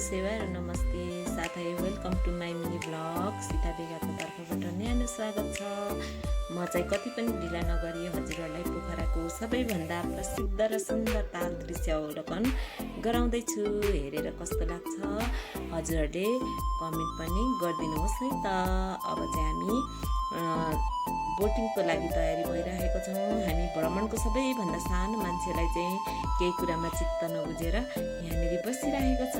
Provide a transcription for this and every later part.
सेवा र नमस्ते साथै welcome to my mini blog. Sita बेगाको तर्फबाट न्यानो स्वागत छ। म चाहिँ कति पनि ढिला नगरी हजुरहरूलाई पोखराको सबैभन्दा प्रसिद्ध र सुन्दर ताल दृश्य अवलोकन गराउँदैछु। हेरेर कस्तो लाग्छ हजुरहरूले कमेन्ट पनि गरिदिनुहोस् है त। अब चाहिँ हामी बोटिङको लागि तयारी भइरहेको छौँ। हामी भ्रमणको सबैभन्दा सानो मान्छेलाई चाहिँ केही कुरामा चित्त नबुझेर यहाँनिर बसिरहेको छ,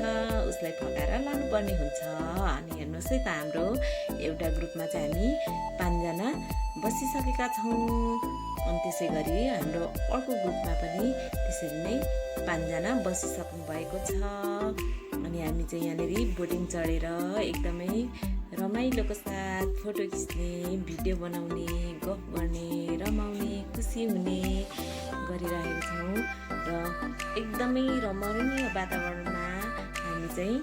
उसलाई फकाएर लानुपर्ने हुन्छ। अनि हेर्नुहोस् है त, हाम्रो एउटा ग्रुपमा चाहिँ हामी 5 जना बसिसकेका छौँ। अनि त्यसै गरी हाम्रो अर्को ग्रुपमा पनि त्यसरी नै 5 जना बसिसक्नु भएको छ। अनि हामी चाहिँ यहाँनिर बोटिङ चढेर एकदमै रमाइलोको साथ फोटो खिच्ने, भिडियो बनाउने, गफ गर्ने, रमाउने, खुसी हुने गरिरहेको छौँ। र एकदमै रमणीय वातावरणमा हामी चाहिँ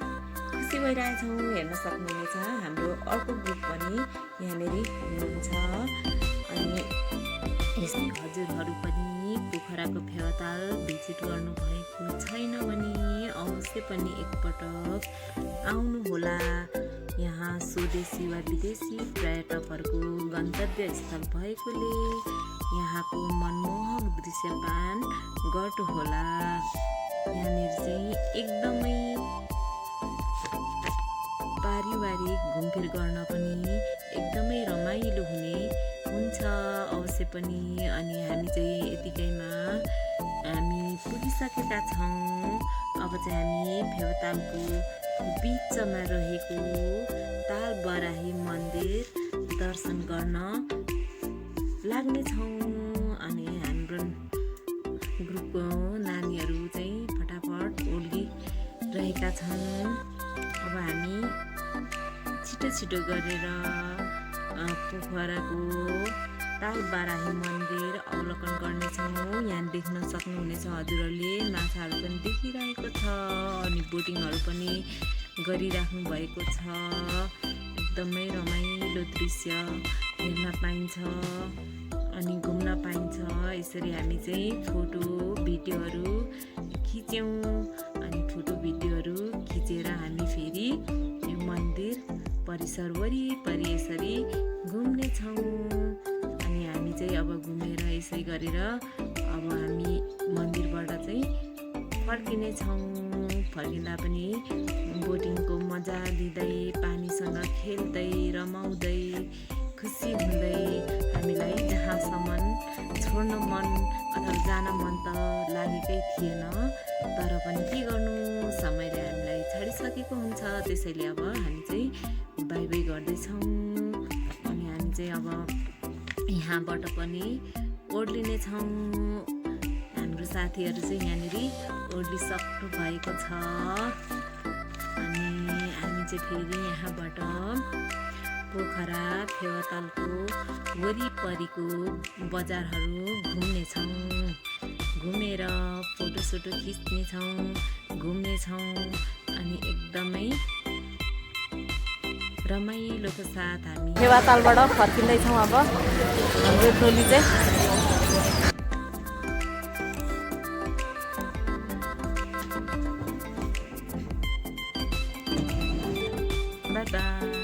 खुसी भइरहेछौँ। हेर्न सक्नुहुनेछ हाम्रो अर्को ग्रुप पनि यहाँनिर हुनुहुन्छ। अनि यस्तै हजुरहरू पनि पोखराको फेवाताल भिजिट गर्नुभएको छैन भने अवश्य पनि एकपटक आउनुहोला। यहाँ स्वदेशी वा विदेशी पर्यटकहरूको गन्तव्य स्थल भएकोले यहाँको मनमोहक दृश्यपान गर्नुहोला। यहाँनिर चाहिँ एकदमै पारिवारिक घुमफिर गर्न पनि एकदमै रमाइलो हुने हुन्छ अवश्य पनि। अनि हामी चाहिँ यतिकैमा हामी पुगिसकेका छौँ। अब चाहिँ हामी फेवातालको बिचमा रहेको ताल बराही मन्दिर दर्शन गर्न लाग्नेछौँ। अनि हाम्रो ग्रुपको नानीहरू चाहिँ फटाफट ओर्लिरहेका छन्। अब हामी छिटो गरेर पोखराको ताल बराही मन्दिर अवलोकन गर्नेछौँ। यहाँ देख्न सक्नुहुनेछ हजुरहरूले माछाहरू पनि देखिरहेको छ। अनि बोटिङहरू पनि गरिराख्नु भएको छ। एकदमै रमाइलो दृश्य हेर्न पाइन्छ अनि घुम्न पाइन्छ। यसरी हामी चाहिँ फोटो भिडियोहरू खिच्यौँ। अनि फोटो भिडियोहरू खिचेर हामी फेरि यो मन्दिर परिसर वरिपरि यसरी घुम्नेछौँ। अनि हामी चाहिँ अब घुमेर यसै गरेर अब हामी मन्दिरबाट चाहिँ फर्किनेछौँ। फर्किँदा पनि बोटिङको मजा लिँदै, पानीसँग खेल्दै, रमाउँदै, खुसी हुँदै हामीलाई जहाँसम्म छोड्न मन अथवा जान मन त लागेकै थिएन। तर पनि के गर्नु, समयले हामीलाई छाडिसकेको हुन्छ। त्यसैले अब हामी चाहिँ बाई बाई गर्दैछौँ। अनि हामी चाहिँ अब यहाँबाट पनि ओर्लिनेछौँ। हाम्रो साथीहरू चाहिँ यहाँनिर ओर्लिसक्नु भएको छ। अनि हामी चाहिँ फेरि यहाँबाट पोखरा फेवातालको वरिपरिको बजारहरू घुम्नेछौँ। घुमेर फोटोसोटो खिच्नेछौँ, घुम्नेछौँ। अनि एकदमै रमाइलोको साथ हामी फेवातालबाट फर्किँदैछौँ। अब हाम्रो टोली चाहिँ बाई बाई।